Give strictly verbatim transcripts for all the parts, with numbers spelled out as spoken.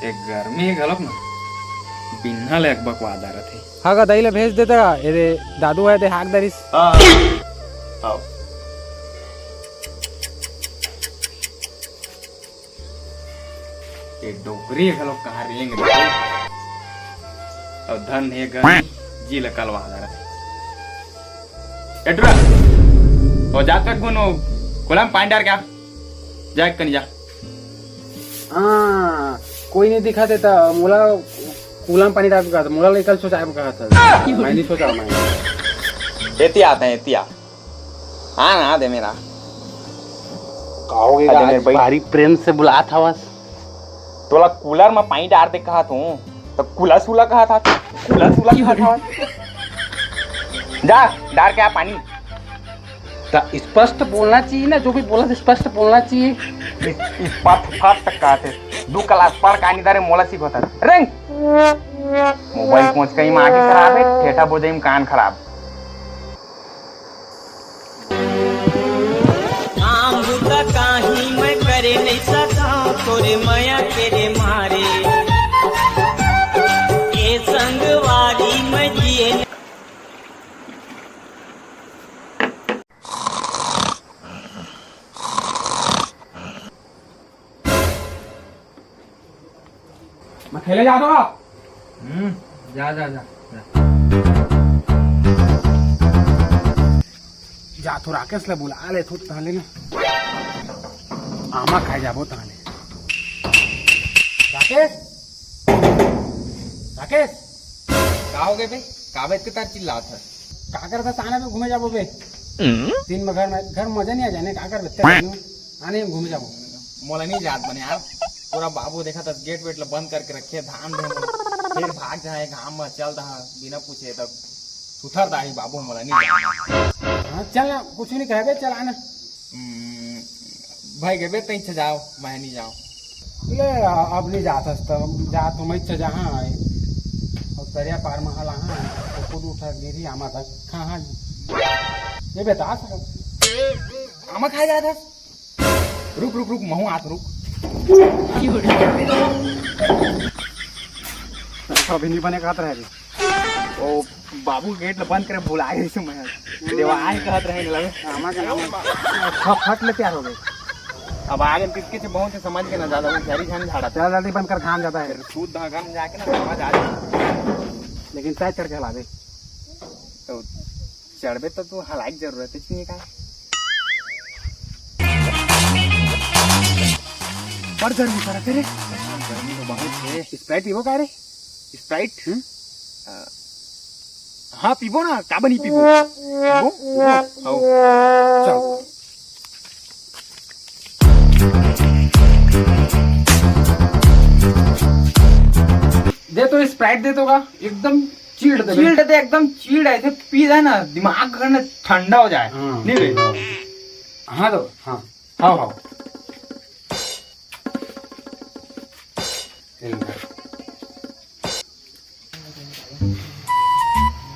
एक गर्मी हे घलोक ना, बिन्हा ले अकबकवा डारत हे। हाँ गा, दई ले भेज देता गा, ये दे दादू हे, दे हाक दरिस। हाँ, हाँ। ये डोकरी घलो कहाँ रेंग रही। अब धन हे गर्मी, जी ल कलवा डारत हे। एटरा, ओ जाकर कोनो कुला म पानी डार के आ। जा कनी जा। हाँ, कोई नहीं दिखा देता, मोला कुला म पानी डार के कहा था, मोला ले कल सोचा कहा था, मैं नहीं सोचा मैं। एती आता है, एती आ। हाँ ना दे मेरा। का हो गया? अरे आज मेरे भाई। भारी प्रेम से बुलात हवस। तोला कूलर म पानी डार दे कहा तू, तो कुला सुला कहा था, कुला सुला कहा था। जा, डार के आ पानी। तो स्पष्ट बोलना चाहिए ना, जो भी बोला था, स्पष्ट बोलना चाहिए। इस, इस पथ फट तक कहा थे, दो क्लास पढ़ के आनी दारे मोला सिखोता। रेंग। मोबाइल कोच कहीं माटी खराब है, ठेठा बोझई में कान खराब। काम बुता काही मैं करे नहीं सका, तोरे मया के रे मारे। ये संगवारी मैं जिए नहीं। मैं खेले जात हूँ। हम्म, जा, जा, जा, जा। जा तो राकेश ले बुला ले, तू ताले ना। आमा खाए जाबो ताले। राकेश, राकेश। का हो गए बे? का बे इतने तार चिल्लात है? का करता ताना पे घूमे जाबो बे? दिन में घर में, घर में मजा नहीं आ जाने, का करबे? आने घूमे जाबो। मोला नहीं जात बने यार, पूरा बाबू देखा था गेट वेट ला बंद करके रखे, धान दे मोला। फिर भाग जाए घाम में, चल दहा बिना पूछे तब सुथर दाही बाबू, मोला नहीं जात। हाँ, चल ना, कुछ नहीं कहे बे, चल आना। हम्म, भाई गए बे, तई से जाओ, मैं नहीं जाऊँ। ले, अब नहीं जात हस त, जा तो मैं से जहाँ आए। और दरिया पार महल आहाँ, तो खुद उठा गिरी आमा तक, कहाँ? ये बता सकत। आमा खाए जात हस? रुक, रुक, रुक, महू आत, रुक। अभी नहीं बने कहत रहे रे। ओ बाबू, गेट ल बंद करे, बुलाए रहिस मैं। देवा आए कहत रहे न लगे। आमा के नाम फट, फट ले प्यार हो गए। अब आगे किसके से बहुत से समझ के ना ज्यादा, वो झरी झन झाड़ा। चला जल्दी बंद कर, घाम ज्यादा है। सूद धागा में जाके ना समझ आ जाए। लेकिन चाय चढ़ के हला दे। तो चढ़बे तो तू हलाए के जरूरत ही नहीं का। बड़ गर्मी पड़त हे रे। गर्मी तो बहुत हे। Sprite पीबो का रे? Sprite? हम्म? अ, हाँ, पीबो ना, काबर नहीं पीबो? पीबो? पीबो? आओ। चल। दे तो Sprite दे तो का, एकदम chilled दे। Chilled दे, एकदम chilled है, इसे पी जाए ना, दिमाग करने ठंडा हो जाए। हाँ। नहीं बे? हाँ तो, हाँ। हाव, हाव। ये ले।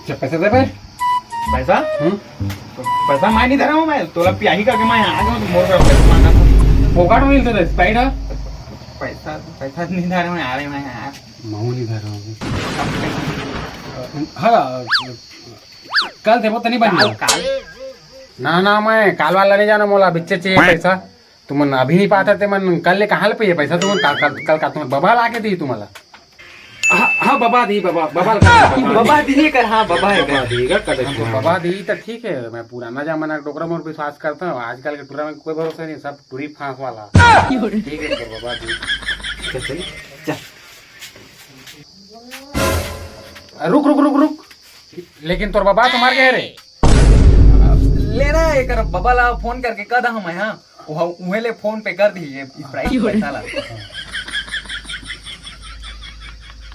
अच्छा, पैसा दे बे। पैसा? हम्म? तो पैसा मैं नहीं धरा हूँ, मैं तोला पियाही करके मैं आ गया हूँ, तो मोर से पैसा मांगा था। फोकट में मिलते थे, Sprite है? पैसा, पैसा नहीं धरा हूँ यार, मैं यार। महू नहीं धरा हूँ। हाँ, कल थे वो तनी बन गया। काल? ना, ना, मैं काल वाला नहीं जाना, मोला बिच्चे चाहिए पैसा। तुमन अभी नहीं पाता ते मन कल ले कहाँ ले पाइए पैसा? तुमन कल, कल, कल का तुमन बबा ला के दी तुम्हारा? हाँ, हाँ, बबा दी, बबा, बबा ला के दी, बबा दी। बबा दी कर, हाँ, बबा है बबा कर। दी कर, कदे हाँ, तो हाँ। बबा दी तो ठीक है, मैं पुराना जमाना के डोकरा मोर विश्वास करता हूँ, आजकल के टूरा में कोई भरोसा नहीं, सब टूरी फांस वाला। ठीक है, तो बबा दी। चल, चल, चल। रुक, रुक, रुक, रुक। लेकिन तोर बबा तो मर गए रे। लेना एकर बबा ला फोन करके कह दहा मैं, हाँ। उह-, उहे ले फोन पे कर दी ये Sprite पैसा ला।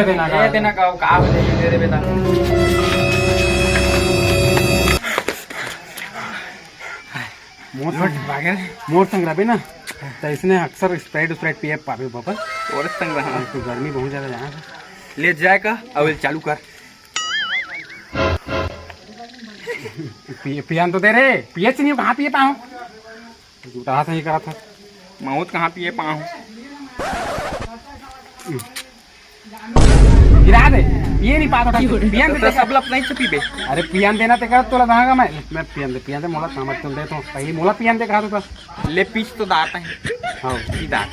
देना ए, का? देना का, का हो जाए, दे दे बेटा। मोर संग, मोर संग रबे ना, तो इसने अक्सर Sprite, Sprite पिए पाबे बाबा। और संग रहा। तो गर्मी बहुत ज्यादा यहाँ। ले जाए का, अब चालू कर। पिए, पियान तो दे रे, पिए से नहीं, कहाँ पिए पाऊँ? झूठा सही करा था। मौत कहाँ पिए पाऊँ? गिरा दे, पिए नहीं पाता था, पियन दे। तो सब लप नहीं छुपी बे। अरे पियन देना ते कर तोला धागा मैं, मैं पियन दे, पियन दे, मोला काम तुम दे तो पहले मोला पियन दे कहा तो। ले पीछ तो दात है। हाँ। की दात।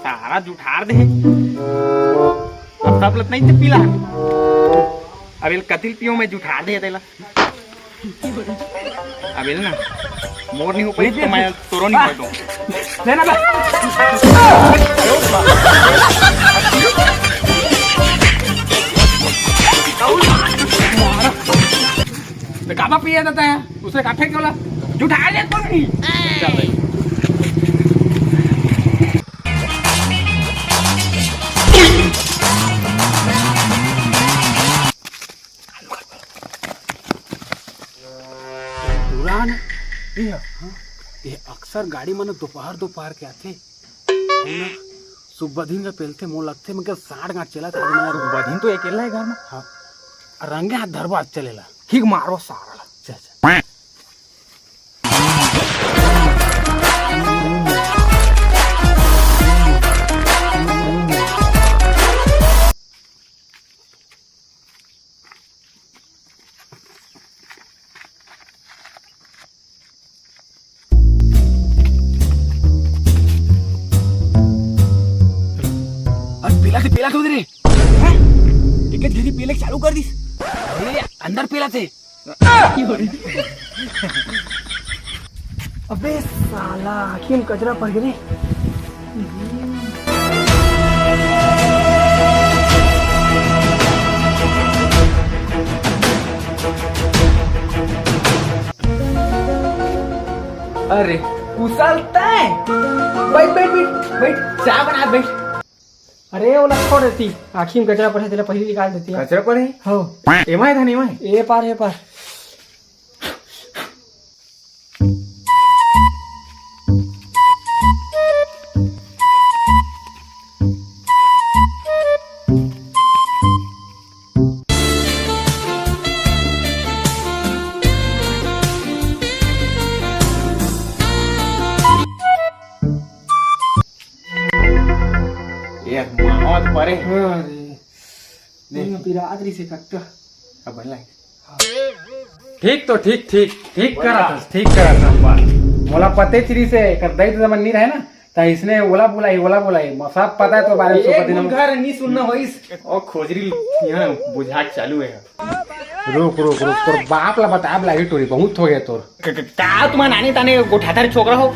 सारा जुठार दे। अब सब लत नहीं ते पीला। अब एल कतिल पियो मैं जुठार दे तेला। अब एल ना मोर नहीं हो पाई तो मैं तोरो नहीं बैठो। देना बे। तो काबा पिया देता है, उसे का फेंक वाला जुठार दे तो नहीं। चल भाई। टूरा ना, ये, हाँ, ये अक्सर गाड़ी मन दोपहर दोपहर के आथे। अउ ना, सुबह दिन का पेलथे, मोला लगथे, मैं क्या साठ गांठ चला था, आज मैं सुबह दिन तो अकेला है घर में। हाँ, रंगे हाथ धरबा चलेला। ठीक मारो सारा ला। चल, चल। अरे पेला थे, पेला थे उधर रे। हैं? टिकट घरी पेले चालू कर दिस। अरे अंदर पेला थे। अबे साला, आँखी में कचरा पड़ गे रे। अरे कुशल तय, बैठ बैठ बैठ बैठ, चाय बना बैठ। अरे ओला छोड़ देती, आँखी में कचरा पड़े, तेला पहले निकाल देती। कचरा पड़े? हो। एमा है धन, एमा है। ए पार, ए पार। ये मावा तो परे। अरे, देख। ये पिरात रही से कट्टा। अब बन लागे। ठीक तो ठीक, ठीक, ठीक करा था, ठीक करा था। मोला पते चली से कर दई तो मन नहीं रहे ना, ता इसने ओला बुलाई, ओला बुलाई। सब पता है तो बारे में ये सुपर दिन हम घर नहीं सुनना होइस। ओ खोजरी यहाँ बुझाक चालू है। रुक, रुक, रुक, तोर बाप ला बताब लागी टोरी, बहुत हो गया तोर। क-, क-, का तुमन आने ताने गोठाथर छोकरा हो?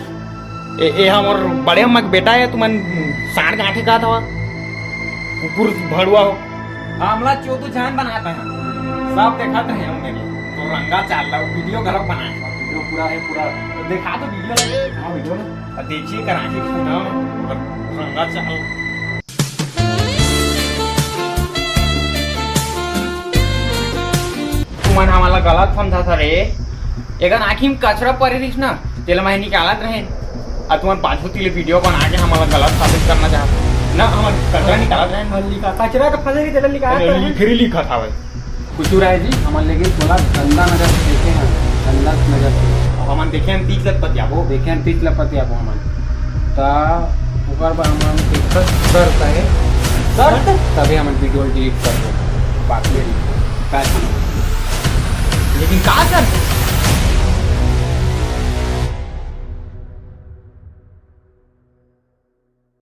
ए, ए हमर बड़े अम्मा के बेटा है, तुमन साँड़ गांठे कहत हवा। कुकुर भड़ुआ हो। हमला चोदू जान बनात है। सब देखत है हमने। तो रंगा चाल ला, वीडियो गलत बनाए। वीडियो पूरा है, पूरा। देखा तो वीडियो ला। हाँ, वीडियो ला। अब देखिए, करा के फूटा में, रंगा चाल। तुमन हमला गलत समझत हरे। एकर आँखी में कचरा परे रहिस ना, तेला मैं निकालत रहें। अउ तुमन पाछू तिले वीडियो बना के हमला गलत साबित करना चाहत हव। ना, हमन कचरा निकालत रहें। हाँ, लिखा, कचरा तो फंसे रही, तेला निकालत रहें। लिख-, फिर लिखत हवे। कुछू राय जी, हमन लेकिन थोड़ा गंदा नजर से देखे हैं, गंदा नजर से। अब हमन देखे हैं, तीस लत पतियाबो। देखे हैं, तीस लत पतियाबो हमन। ता ओकर बर हमन एक ठो शर्त है। शर्त? तभी हमन वीडियो डिलीट करबो। बात ये नहीं। का चीज? लेकिन का शर्त?